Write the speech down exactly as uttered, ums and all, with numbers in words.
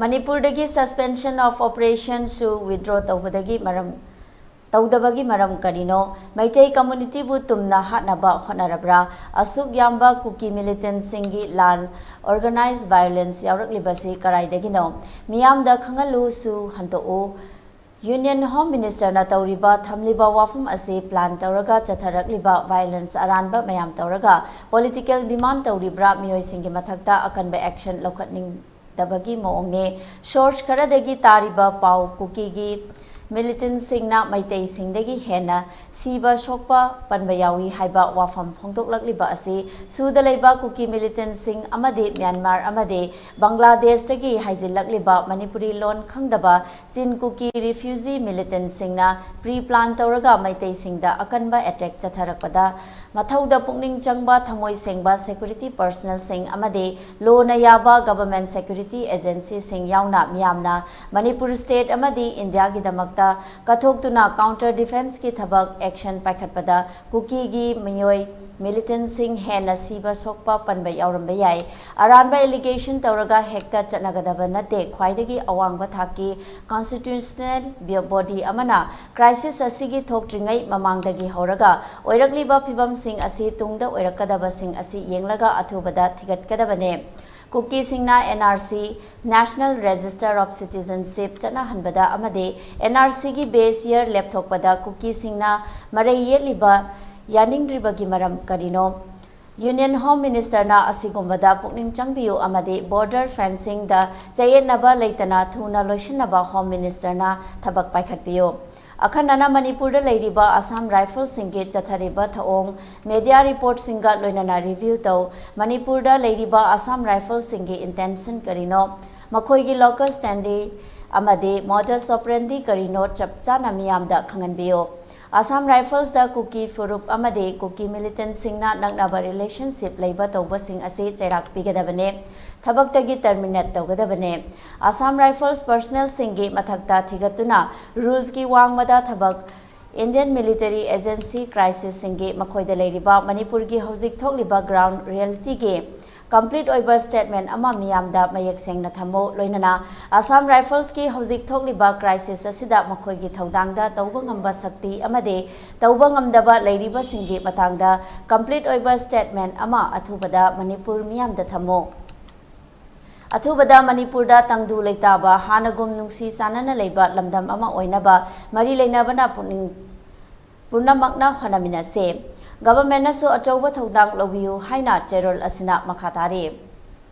ꯃꯅꯤꯄꯨꯔꯗꯒꯤ suspension of operationꯁꯨ withdraw ꯇꯧꯕꯗꯒꯤ ꯃꯔꯝ ꯇꯧꯗꯕꯒꯤ ꯃꯔꯝ ꯀꯔꯤꯅꯣ? ꯃꯩꯇꯩ communityꯕꯨ ꯇꯨꯝꯅ ꯍꯥꯠꯅꯕ ꯍꯣꯠꯅꯔꯕ꯭ꯔꯥ? ꯑꯁꯨꯛ ꯌꯥꯝꯕ ꯀꯨꯀꯤ militantꯁꯤꯡꯒꯤ ꯂꯥꯟ, organized violence ꯌꯥꯎꯔꯛꯂꯤꯕꯁꯤ ꯀꯔꯥꯏꯗꯒꯤꯅꯣ? ꯃꯤꯌꯥꯝꯗ ꯈꯪꯍꯜꯂꯨꯁꯨ ꯍꯟꯗꯣꯛꯎ꯫ Union Home Ministerꯅ ꯇꯧꯔꯤꯕ ꯊꯝꯂꯤꯕ ꯋꯥꯐꯝ ꯑꯁꯤ plan ꯇꯧꯔꯒ ꯆꯠꯊꯔꯛꯂꯤꯕ violence ꯑꯔꯥꯟꯕ ꯃꯌꯥꯝ ꯇꯧꯔꯒ political demand ꯇꯧꯔꯤꯕ꯭ꯔꯥ? ꯃꯤꯑꯣꯏꯁꯤꯡꯒꯤ ꯃꯊꯛꯇ ꯑꯀꯟꯕ action ꯂꯧꯈꯠꯅꯤꯡꯗꯕꯒꯤ ꯃꯑꯣꯡꯅꯤ꯫ Source ꯈꯔꯗꯒꯤ ꯇꯥꯔꯤꯕ ꯄꯥꯎ, ꯀꯨꯀꯤꯒꯤ militantꯁꯤꯡꯅ ꯃꯩꯇꯩꯁꯤꯡꯗꯒꯤ ꯍꯦꯟꯅ ꯁꯤꯕ ꯁꯣꯛꯄ ꯄꯟꯕ ꯌꯥꯎꯏ ꯍꯥꯏꯕ ꯋꯥꯐꯝ ꯐꯣꯡꯗꯣꯛꯂꯛꯂꯤꯕ ꯑꯁꯤ ꯁꯨꯗ ꯂꯩꯕ ꯀꯨꯀꯤ militantꯁꯤꯡ ꯑꯃꯗꯤ ꯃ꯭ꯌꯥꯟꯃꯥꯔ ꯑꯃꯗꯤ ꯕꯪꯒ꯭ꯂꯥꯗꯦꯁꯇꯒꯤ ꯍꯥꯏꯖꯤꯜꯂꯛꯂꯤꯕ ꯃꯅꯤꯄꯨꯔꯤ ꯂꯣꯟ ꯈꯪꯗꯕ ꯆꯤꯟ ꯀꯨꯀꯤ refugee militantꯁꯤꯡꯅ pre-plan ꯇꯧꯔꯒ ꯃꯩꯇꯩꯁꯤꯡꯗ ꯑꯀꯟꯕ attack ꯆꯠꯊꯔꯛꯄꯗ ꯃꯊꯧꯗ ꯄꯨꯛꯅꯤꯡ ꯆꯪꯕ ꯊꯃꯣꯏ ꯁꯦꯡꯕ security personnelꯁꯤꯡ ꯑꯃꯗꯤ ꯂꯣꯅ ꯌꯥꯕ government security agencyꯁꯤꯡ ꯌꯥꯎꯅ ꯃꯤꯌꯥꯝꯅ ꯃꯅꯤꯄꯨꯔ state ꯑꯃꯗꯤ ꯏꯟꯗꯤꯌꯥꯒꯤꯗꯃꯛꯇ ꯀꯠꯊꯣꯛꯇꯨꯅ counter defenceꯀꯤ ꯊꯕꯛ action ꯄꯥꯏꯈꯠꯄꯗ ꯀꯨꯀꯤꯒꯤ ꯃꯤꯑꯣꯏ militantꯁꯤꯡ ꯍꯦꯟꯅ ꯁꯤꯕ ꯁꯣꯛꯄ ꯄꯟꯕ ꯌꯥꯎꯔꯝꯕ ꯌꯥꯏ꯫ ꯑꯔꯥꯟꯕ allegation ꯇꯧꯔꯒ ꯍꯦꯛꯇ ꯆꯠꯅꯒꯗꯕ ꯅꯠꯇꯦ꯫ ꯈ꯭ꯋꯥꯏꯗꯒꯤ ꯑꯋꯥꯡꯕ ꯊꯥꯛꯀꯤ constitutional body ꯑꯃꯅ crisis ꯑꯁꯤꯒꯤ ꯊꯣꯛꯇ꯭ꯔꯤꯉꯩ ꯃꯃꯥꯡꯗꯒꯤ ꯍꯧꯔꯒ ꯑꯣꯏꯔꯛꯂꯤꯕ ꯐꯤꯕꯝꯁꯤꯡ ꯑꯁꯤ ꯇꯨꯡꯗ ꯑꯣꯏꯔꯛꯀꯗꯕꯁꯤꯡ ꯑꯁꯤ ꯌꯦꯡꯂꯒ ꯑꯊꯨꯕꯗ ꯊꯤꯒꯠꯀꯗꯕꯅꯤ꯫ ꯀꯨꯀꯤꯁꯤꯡꯅ NRC, National Register of Citizenship ꯆꯠꯅꯍꯟꯕꯗ ꯑꯃꯗꯤ NRCꯒꯤ base year ꯂꯦꯞꯊꯣꯛꯄꯗ ꯀꯨꯀꯤꯁꯤꯡꯅ ꯃꯔꯩ ꯌꯦꯠꯂꯤꯕ ꯌꯥꯅꯤꯡꯗ꯭ꯔꯤꯕꯒꯤ ꯃꯔꯝ ꯀꯔꯤꯅꯣ? Union Home Ministerꯅ ꯑꯁꯤꯒꯨꯝꯕꯗ ꯄꯨꯛꯅꯤꯡ ꯆꯪꯕꯤꯌꯨ ꯑꯃꯗꯤ border fencingꯗ ꯆꯌꯦꯠꯅꯕ ꯂꯩꯇꯅ ꯊꯨꯅ ꯂꯣꯏꯁꯤꯟꯅꯕ Home Ministerꯅ ꯊꯕꯛ ꯄꯥꯏꯈꯠꯄꯤꯌꯨ꯫ ꯑꯈꯟꯅꯅ ꯃꯅꯤꯄꯨꯔꯗ ꯂꯩꯔꯤꯕ Assam Riflesꯁꯤꯡꯒꯤ ꯆꯠꯊꯔꯤꯕ ꯊꯧꯑꯣꯡ media reportꯁꯤꯡꯒ ꯂꯣꯏꯅꯅ review ꯇꯧ꯫ ꯃꯅꯤꯄꯨꯔꯗ ꯂꯩꯔꯤꯕ Assam Riflesꯁꯤꯡꯒꯤ intention ꯀꯔꯤꯅꯣ? ꯃꯈꯣꯏꯒꯤ locus standi ꯑꯃꯗꯤ modus operandi ꯀꯔꯤꯅꯣ ꯆꯞ ꯆꯥꯅ ꯃꯤꯌꯥꯝꯗ ꯈꯪꯍꯟꯕꯤꯌꯨ꯫ Assam Riflesꯇ ꯀꯨꯀꯤ ꯐꯨꯔꯨꯞ ꯑꯃꯗꯤ ꯀꯨꯀꯤ militantꯁꯤꯡꯅ ꯅꯛꯅꯕ relationship ꯂꯩꯕ ꯇꯧꯕꯁꯤꯡ ꯑꯁꯤ ꯆꯩꯔꯥꯛ ꯄꯤꯒꯗꯕꯅꯤ, ꯊꯕꯛꯇꯒꯤ terminate ꯇꯧꯒꯗꯕꯅꯤ꯫ Assam Rifles personnelꯁꯤꯡꯒꯤ ꯃꯊꯛꯇ ꯊꯤꯒꯠꯇꯨꯅ rulesꯀꯤ ꯋꯥꯡꯃꯗ ꯊꯕꯛ Indian military agency crisisꯁꯤꯡꯒꯤ ꯃꯈꯣꯏꯗ ꯂꯩꯔꯤꯕ ꯃꯅꯤꯄꯨꯔꯒꯤ ꯍꯧꯖꯤꯛ ꯊꯣꯛꯂꯤꯕ ground realityꯒꯤ complete ꯑꯣꯏꯕ statement ꯑꯃ ꯃꯤꯌꯥꯝꯗ ꯃꯌꯦꯛ ꯁꯦꯡꯅ ꯊꯝꯃꯨ꯫ ꯂꯣꯏꯅꯅ Assam Riflesꯀꯤ ꯍꯧꯖꯤꯛ ꯊꯣꯛꯂꯤꯕ crisis ꯑꯁꯤꯗ ꯃꯈꯣꯏꯒꯤ ꯊꯧꯗꯥꯡꯗ ꯇꯧꯕ ꯉꯝꯕ ꯁꯛꯇꯤ ꯑꯃꯗꯤ ꯇꯧꯕ ꯉꯝꯗꯕ ꯂꯩꯔꯤꯕꯁꯤꯡꯒꯤ ꯃꯇꯥꯡꯗ complete ꯑꯣꯏꯕ statement ꯑꯃ ꯑꯊꯨꯕꯗ ꯃꯅꯤꯄꯨꯔ ꯃꯤꯌꯥꯝꯗ ꯊꯝꯃꯨ꯫ ꯑꯊꯨꯕꯗ ꯃꯅꯤꯄꯨꯔꯗ ꯇꯪꯗꯨ ꯂꯩꯇꯥꯕ ꯍꯥꯟꯅꯒꯨꯝ ꯅꯨꯡꯁꯤ ꯆꯥꯟꯅꯅ ꯂꯩꯕ ꯂꯝꯗꯝ ꯑꯃ ꯑꯣꯏꯅꯕ ꯃꯔꯤ ꯂꯩꯅꯕꯅ ꯄꯨꯛꯅꯤꯡ ꯄꯨꯝꯅꯃꯛꯅ ꯍꯣꯠꯅꯃꯤꯟꯅꯁꯦ꯫ Governmentꯅꯁꯨ ꯑꯆꯧꯕ ꯊꯧꯗꯥꯡ ꯂꯧꯕꯤꯌꯨ ꯍꯥꯏꯅ ꯆꯦꯔꯣꯜ ꯑꯁꯤꯅ ꯃꯈꯥ ꯇꯥꯔꯤ꯫